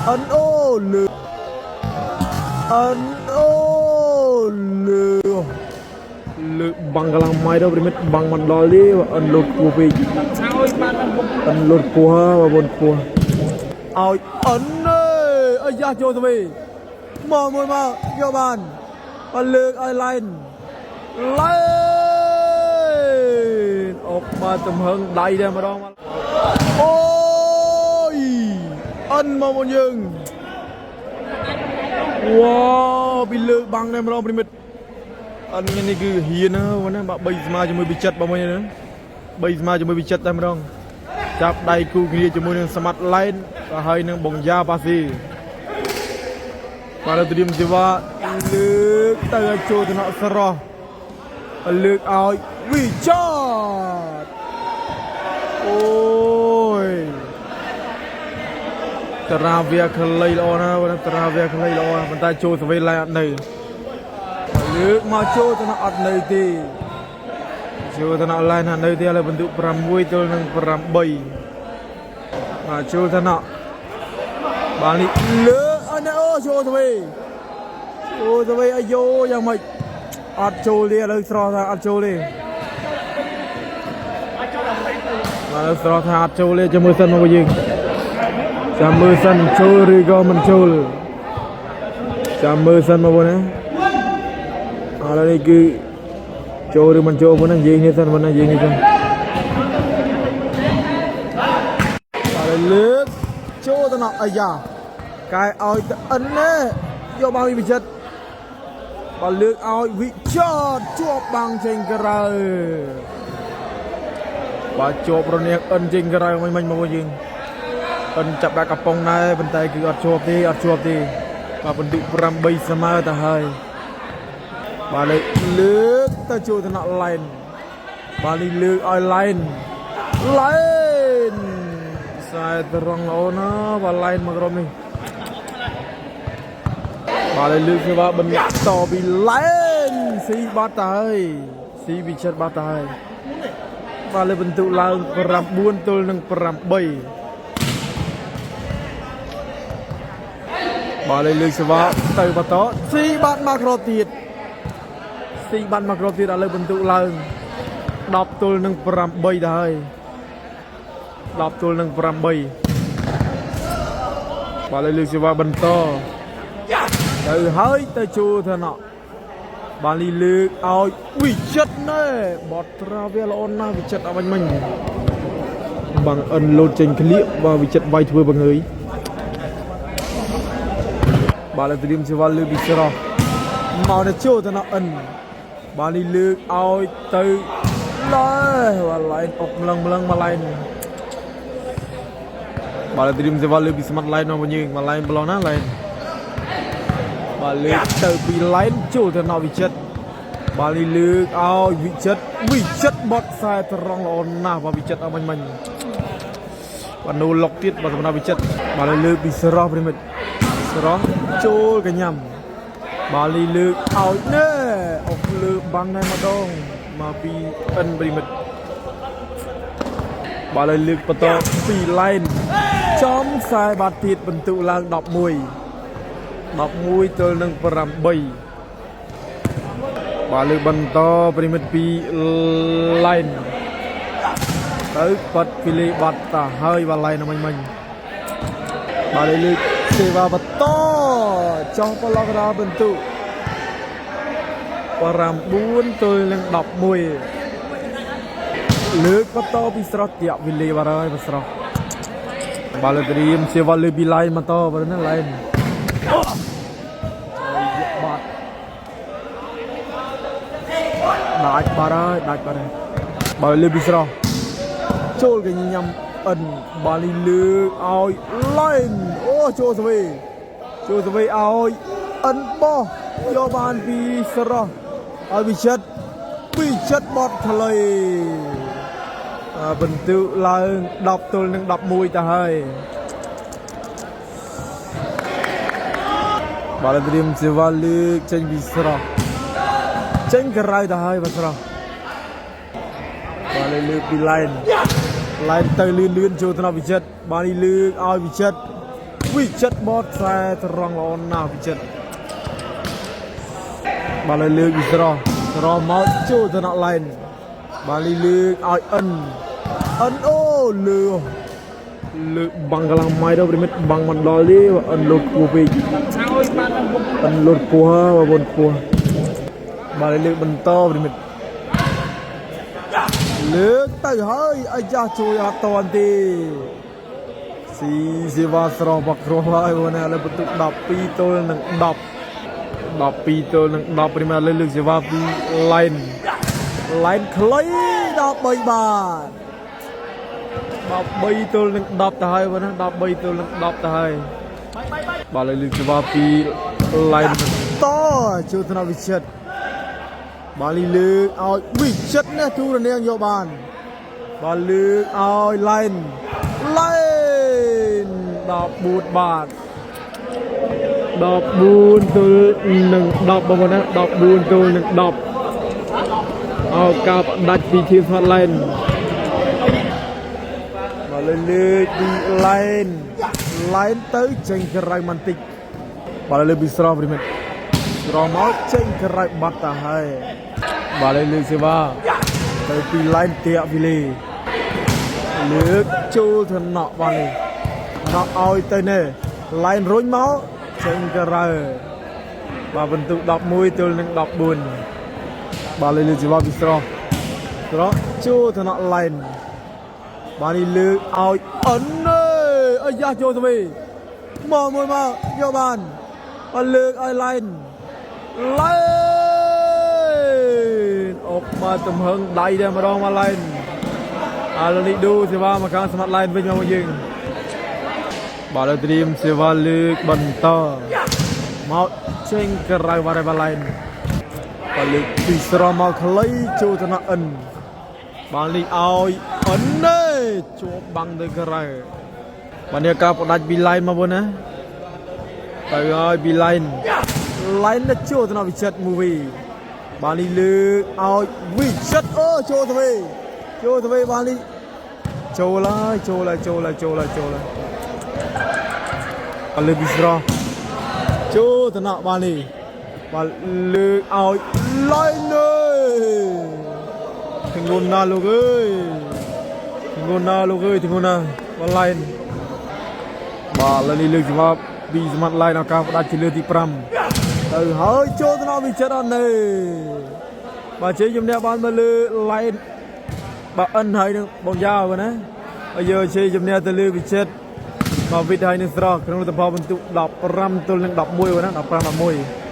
អិនអូលើអិនអូលើលើបាំងកន្លងម៉ៃដល់ប្រិមិត្តបាំងមិនដល់ទេអិនលោតខ្ពស់ពេកអិនលោតខ្ពស់បងប្អូនខ្ពស់ឲ្យអិនអើយអាយ៉ាចូលទៅវិញមកមួយមកយកបានបើលើកឲ្យឡែនឡែនអុកមកទំហឹងដៃតែម្ដងអូយអិនមកបងយើងវ៉ាពីលើកបាំងតែម្ដងប្រិមិត្តអិននេះគឺហ៊ានណាបងណាបាទ3ស្មើជាមួយវិចិត្របងមួយណា3ស្មើជាមួយវិចិត្រតែម្ដងចាប់ដៃគូគ្នាជាមួយនឹងសមត្ថឡែនក៏ហើយនឹងបងយ៉ាប៉ាស៊ីបាទត្រៀមសេវាលើកទៅឲ្យចូលតំណក់ស្រស់លើកឲ្យវិចិត្រអូយតារាវាខ្លីល្អណាស់បងតារាវាខ្លីល្អប៉ុន្តែចូលសវេឡៃអត់នៅលើកមកចូលតំណក់អត់នៅទេចូលតំណក់ឡែនអត់នៅទេឥឡូវបន្ទុក6ទល់នឹង8បាទចូលតំណក់បាល់នេះលើកអត់ណែអូចូលទៅវិញចូលទៅវិញអាយ៉ូយ៉ាងម៉េចអត់ចូលទេឥឡូវស្រស់ថាអត់ចូលទេបាទឥឡូវស្រស់ថាអត់ចូលទេចាំមើលសិនមកយើងចាំមើលសិនចូលឬក៏មិនចូលចាំមើលសិនមកបងណាឥឡូវនេះគឺចូលឬមិនចូលបងណានិយាយគ្នាសិនបងណានិយាយគ្នាសិនបាទលើកចូលទៅណោះអាយ៉ាកែឲ្យទៅអិនណែយកបានវិចិត្របើលើកឲ្យវិចិត្រជាប់បាំងចេញក្រៅបាទជាប់រនាងអិនចេញក្រៅមិញមិញមកយើងអិនចាប់ដាក់កំប៉ុងដែរប៉ុន្តែគឺអត់ជាប់ទេអត់ជាប់ទេបាទបន្ទុក8ស្មើទៅហើយបាទលើកលើកទៅចូលថ្នាក់ឡែនបាទនេះលើកឲ្យឡែនឡែនខ្សែត្រង់ល្អណាស់បាទឡែនមកក្រុមនេះបាទលើកសេវាបន្តពីឡែនស៊ីបាត់ទៅហើយស៊ីវិចិត្របាត់ទៅហើយបាទលើបន្ទុកឡើង9ទល់នឹង8បាទលើកសេវាទៅបន្តស៊ីបាត់មកគ្រាប់ទៀតស៊ីបាត់មកគ្រាប់ទៀតឥឡូវបន្ទុកឡើង10ទល់នឹង8ទៅហើយ10ទល់នឹង8បាទលើកសេវាបន្តទៅហើយទៅជួឋានៈបាលីលើកឲ្យវិចិត្រណែបត់ត្រាវាល្អណាស់វិចិត្រអបាញ់មិញបាំងអិនលោតចេញក្លៀកបាទវិចិត្រវាយធ្វើបង្ើយបាទលើត្រៀមសេវាលើកពីស្រស់មកទៅជួឋានៈអិនបាលីលើកឲ្យទៅឡែបាទឡែនអុកម្លឹងម្លឹងមកឡែនបាទត្រៀមសេវាលើកពីស្មាត់ឡែនមកយើងមកឡែនប្លោះណាឡែនបាទលើកទៅពីឡែនចូលទៅដល់វិចិត្របាទនេះលើកឲ្យវិចិត្រវិចិត្របត់ខ្សែត្រង់ល្អណាស់បាទវិចិត្រអមិញមិញបាទនូលុកទៀតបាទសម្រាប់វិចិត្របាទលើកពីស្រស់ប្រិមិត្តស្រស់ចូលកញ្ញាំបាទនេះលើកឲ្យណែអុកលើបាំងតែម្ដងមកពីអិនប្រិមិត្តបាទលើកបន្តពីឡែនចំខ្សែបាត់ទៀតបន្ទុកឡើង11 11ទល់នឹង8បាទលើកបន្តប្រិមិត្តពីឡែនទៅប៉ាត់ពីលេបាត់តាហើយបាទឡែនមិញមិញបាទលើកសេវាបន្តចោះប្លុកដល់បន្ទុក9ទល់នឹង11លើកបន្តពីស្រស់តាក់វិលេបាត់ហើយបាទស្រស់បាទលើត្រៀមសេវាលើពីឡែនបន្តបាទណាឡែនបាត់ដាច់បាត់ហើយដាច់បាត់ហើយបើលើពីស្រស់ចូលកញ៉ាំអិនបាលីលើកឲ្យឡែនអូចូលសវីចូលសវីឲ្យអិនបោះយកបានពីស្រស់ឲ្យវិចិត្រវិចិត្របត់ខ្លីបន្ទុកឡើង10ទល់នឹង11ទៅហើយបាទត្រៀមសេវាលើកចេញពីស្រស់ចេញក្រៅទៅហើយបាទស្រស់បាទលើកពីឡែនឡែនទៅលឿនលឿនចូលទៅដល់វិចិត្របាទនេះលើកឲ្យវិចិត្រ វិចិត្របតខ្សែត្រង់ល្អណាស់វិចិត្របាទលើលើកវិស្រស់ស្រស់មកចូលទៅណឡែនបាទលីលើកឲ្យអិនអិនអូលើលើកបាំងកន្លងម៉ៃដល់ប្រិមិត្តបាំងមិនដល់ទេបាទអិនលោតខ្ពស់ពេកអិនលោតខ្ពស់ហើយបាទបងខ្ពស់បាទលើកបន្តប្រិមិត្តលើកទៅហើយអាយ៉ាជួយអត់តាន់ទេស៊ីសេវាស្រស់បាក់គ្រោះហើយបងណាឥឡូវបន្ទុក12ទល់នឹង10 12ទល់នឹង10ប្រិមត្តលើលើកសេវាពីឡែនឡែនខ្លី13បាទ13ទល់នឹង10ទៅហើយបងណា13ទល់នឹង10ទៅហើយបាទលើលើកសេវាពីឡែនតជួធនវិចិត្របាទលីលើកឲ្យវិចិត្រណាទូរនាងយកបានបាទលើកឲ្យឡែនឡែន14បាទ14ទល់នឹង10បងប្អូនណា14ទល់នឹង10អោកាផ្ដាច់ពីធីមស្មាតឡែនមកលើលើកពីឡែនឡែនទៅចេញក្រៅបន្តិចបាទលើពីស្រស់ប្រិមិត្តស្រស់មកចេញក្រៅបាត់ទៅហើយបាទលើលើកសេវាទៅពីឡែនតាក់វីលេលើកចូលថ្នាក់បាទនេះណក់ឲ្យទៅនេះឡែនរុញមកចេញក្រៅបាទបន្ទុក11ទល់នឹង14បាទលើលើកសេវាពីស្រស់ស្រស់ចូលថ្នាក់ឡែនបាទនេះលើកឲ្យអិនអើយអាយ៉ាចូលទៅវិញមកមួយមកយកបានបាទលើកឲ្យឡែនឡែនអុកមកទំហឹងដៃតែម្ដងមកឡែនឥឡូវនេះឌូសេវាមកខាងស្មាត់ឡែនវិញមកយើងបាទឥឡូវត្រៀមសេវាលើកបន្តមកចេញក្រៅបាត់ហើយបាទឡែនបាទលើកពីស្រស់មកខ្លីចូលទៅណអិនបាទនេះឲ្យអិនទេជាប់បាំងទៅក្រៅបាទនេះការបដាច់ពីឡែនមកវិញណាទៅឲ្យពីឡែនឡែននេះចូលទៅណវិចិត្រ movie បាទនេះលើកឲ្យវិចិត្រអូចូលទៅវិញចូលទៅវិញបាទនេះចូលហើយចូលហើយចូលហើយចូលហើយចូលហើយបាទលើកពីស្រស់ចូលទៅណបាទនេះបាទលើកឲ្យឡែននេះធ្ងន់ណាស់លោកអើយធ្ងន់ណាស់លោកអើយធ្ងន់ណាស់បាទឡែនបាទឥឡូវនេះលើកសម្រាប់ពីសមត្ថឡែនឱកាសផ្ដាច់ជាលើកទី5ទៅហើយចូលទៅដល់វិចិត្រអត់នេះបាទជ័យជំនះបានមកលើឡែនបាទអិនហើយនឹងបងយ៉ាវណាហើយយកជ័យជំនះទៅលើវិចិត្រមកវិទ្យហើយនឹងស្រស់ក្នុងលទ្ធផលបន្ទុក15ទល់នឹង11ណា15 11។